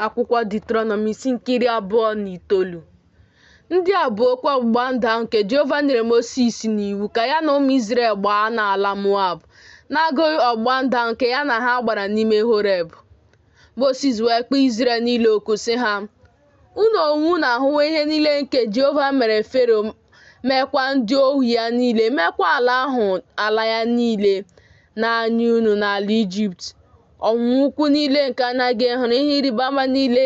Akwụkwọ Deuterọnọmi isi nke 29. Ndị a bụ okwu ọgbụgba ndụ ahụ nke Jehova nyere Mosis n'iwu ka ya na ụmụ Izrel gbaa n'ala Moab, n'agụghị ọgbụgba ndụ ahụ nke ya na ha gbara n'ime Horeb. Mosis wee kpọọ Izrel niile oku sị ha, Unu onwe unu ahụwo ihe niile nke Jehova mere Fero meekwa ndị ohu ya niile, meekwa ala ahụ ala ya niile n'anya unu n'ala Ijipt, ọnwụnwa ukwu niile nke anya gị hụrụ, ihe ịrịba ama niile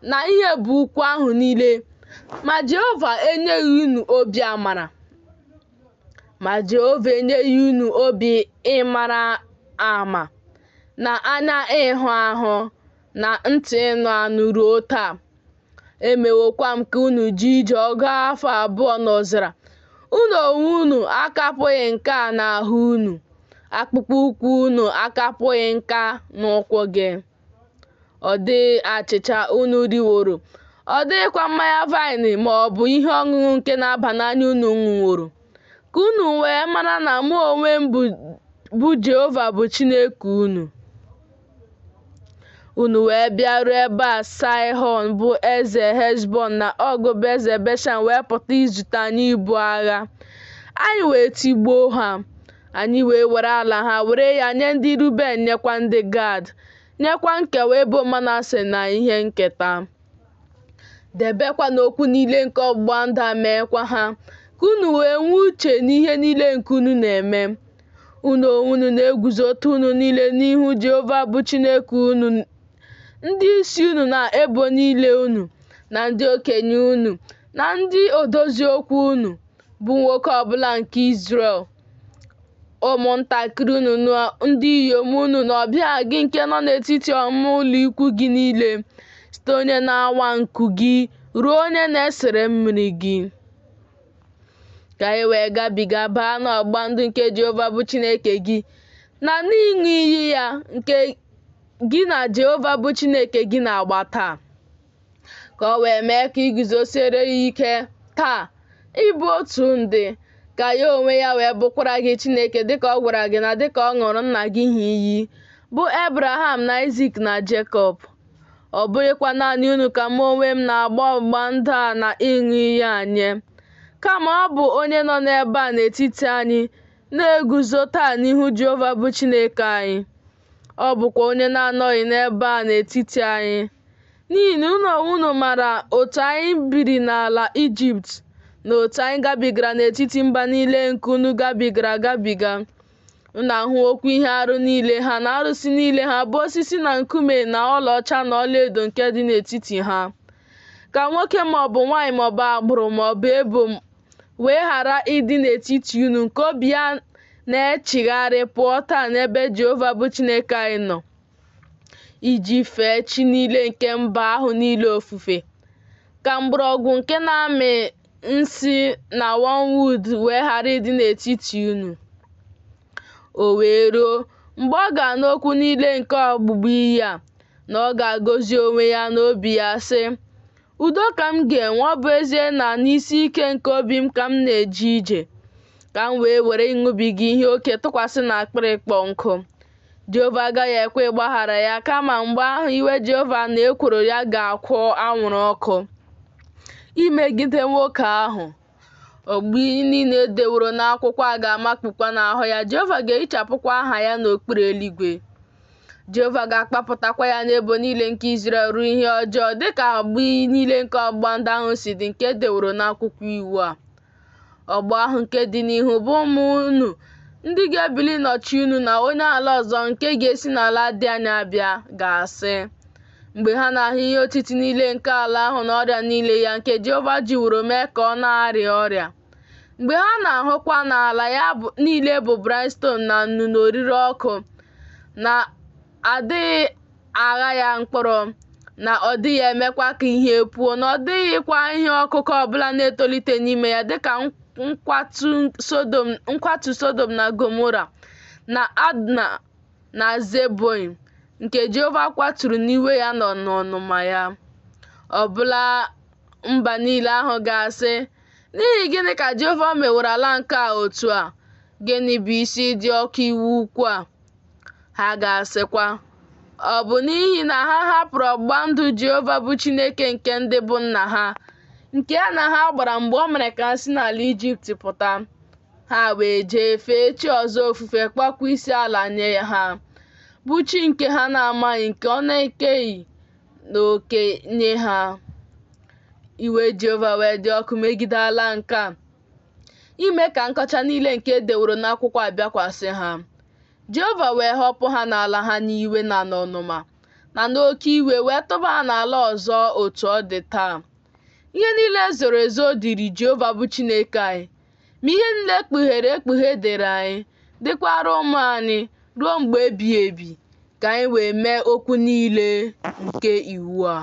na ihe ebube ukwu ahụ niile. Ma Jehova enyeghị unu obi amara. Ma Jehova enyeghị unu obi ịmara ama, na anya ịhụ ahụ, na ntị ịnụ anụ ruo taa. Emewokwa m ka unu jee ije ọgụ afọ abụọ n'ọzara, unu onwe unu akapụghị nka n'ahụ unu, akpụkpọ ụkwụ unu akapụghị nka n'ụkwụ gị. Ọ dịghị achịcha unu riworo, ọ dịghịkwa mmanya vaịn ma ọ bụ ihe ọṅụṅụ nke na-aba n'anya unu ṅụworo, ka unu wee mara na mụ onwe m bụ Jehova bụ Chineke unu. Unu wee bịaruo ebe a Saịhọn bụ eze Heshbọn na Ọg bụ eze Beshan wee pụta izute anyị ibu agha. Anyị wee tigbuo ha. Anyị wee were ala ha, were ya nye ndị Ruben nyekwa ndị Gad, nyekwa nkewa ebo Manase na ihe nketa. Debekwanụ okwu niile nke ọgbụgba ndụ a meekwa ha, ka unu wee nwee uche n'ihe niile nke unu na-eme. Unu onwe unu na-eguzo taa unu niile n'ihu Jehova bụ Chineke unu, ndị isi unu na ebo niile unu, na ndị okenye unu, na ndị odozi okwu unu, bụ nwoke ọbụla nke Izrel, ụmụntakịrị unu na ndị inyom unu na ọbịa gị nke nọ n'etiti ọmụma ụlọ ikwu gị niile, site onye na-awa nku gị ruo onye na-esere mmiri gị. Ka ị wee gabiga baa n'ọgbụgba ndụ nke Jehova bụ Chineke gị, na n'ịṅụ iyi ya nke gị na Jehova bụ Chineke gị na-agba taa, ka o wee mee ka i guzosiere ya ike taa ịbụ otu ndị, ka ya onwe ya wee bụkwara gị Chineke dịka ọ gwara gị na dịka ọ ṅụrụ nna gị ha iyi, bụ Ebraham na Aịzik na Jekọb. Ọ bụghịkwa naanị unu ka mụ onwe m na-agba ọgbụgba ndụ a na ịṅụ iyi a nye, kama ọ bụ onye nọ n'ebe a n'etiti anyị na-eguzo taa n'ihu Jehova bụ Chineke anyị. Ọ bụkwa onye na-anọghị n'ebe a n'etiti anyị. N'ihi na unu onwe unu maara otu anyị biri n'ala Ijipt, na otu anyị gabigara n'etiti mba niile nke unu gabigara agabiga. Unu ahụwokwa ihe arụ niile ha na arụsị niile ha bụ osisi na nkume na ọlaọcha na ọlaedo nke dị n'etiti ha. Ka nwoke ma ọ bụ nwaanyị ma ọ bụ agbụrụ ma ọ bụ ebo wee ghara ịdị n'etiti unu nke obi ya na-echigharị pụọ taa n'ebe Jehova bụ Chineke anyị nọ, iji fee chi niile nke mba ahụ niile ofufe. Ka mgbọrọgwụ nke na-amị nsi na wormwood wee ghara ịdị n'etiti unu. O wee ruo, mgbe ọ ga-anụ okwu niile nke ọgbụgba iyi a, na ọ ga-agọzi onwe ya n'obi ya, sị, Udo ka m ga-enwe, ọ bụ ezie na n'isi ike nke obi m ka m na-eje ije, ka m wee were ịṅụbiga ihe oke tụkwasị n'akpịrị ịkpọ nkụ. Jehova agaghị ekwe ịgbaghara ya, kama mgbe ahụ iwe Jehova na ekworo ya ga-akwụ anwụrụ ọkụ imegide nwoke ahụ. Ọgbụgba iyi niile e deworo n'akwụkwọ a ga-amakpukwa n'ahụ ya, Jehova ga-ehichapụkwa aha ya n'okpuru eluigwe. Jehova ga-akpapụtakwa ya n'ebo niile nke Izrel ruo ihe ọjọọ, dịka ọgbụgba iyi niile nke ọgbụgba ndụ ahụ si dị nke e deworo n'akwụkwọ iwu a. Ọgbọ ahụ nke dị n'ihu bụ ụmụ unu ndị ga-ebili nọchi unu na onye ala ọzọ nke ga-esi n'ala dị anya bịa ga-asị, mgbe ha na-ahụ ihe otiti niile nke ala ahụ na ọrịa niile ya nke Jehova jiworo mee ka ọ na-arịa ọrịa, mgbe ha na-ahụkwa na ala ya niile bụ brimstone na nnu na orire ọkụ, na adịghị agha ya mkpụrụ, na ọ dịghị emekwa ka ihe puo, na ọ dịghịkwa ihe ọkụkụ ọbụla na-etolite n'ime ya, dịka nkwatu Sodom na Gomora na Adma na Zeboim, nke Jehova kwaturu n'iwe ya na n'ọnụma ya. Ọbụla mba niile ahụ ga-asị, N'ihi gịnị ka Jehova meworo ala nke a otu a? Gịnị bụ isi ịdị oke iwe ukwu a? Ha ga-asịkwa, Ọ bụ n'ihi na ha hapụrụ ọgbụgba ndụ Jehova bụ Chineke nke ndị bụ nna ha, nke ya na ha gbara mgbe o mere ka ha si n'ala Ijipt pụta. Ha wee jee fee chi ọzọ ofufe, kpọọkwa isi ala nye ha, bụ chi nke ha na-amaghị, nke ọ na-ekeghị n'oke nye ha. Iwe Jehova wee dị ọkụ megide ala nke a, ime ka nkọcha niile nke e deworo n'akwụkwọ a bịakwasị ha. Jehova wee hopu ha n'ala ha n'iwe na n'ọnụma na n'oke iwe, wee tụba ha n'ala ọzọ otu ọ dị taa. Ihe niile e zoro ezo dịrị Jehova bụ Chineke anyị, ma ihe niile e kpughere ekpughe dịrị anyị, dịkwara ụmụ anyị ruo mgbe ebighị ebi, ka anyị wee mee okwu niile nke iwu a.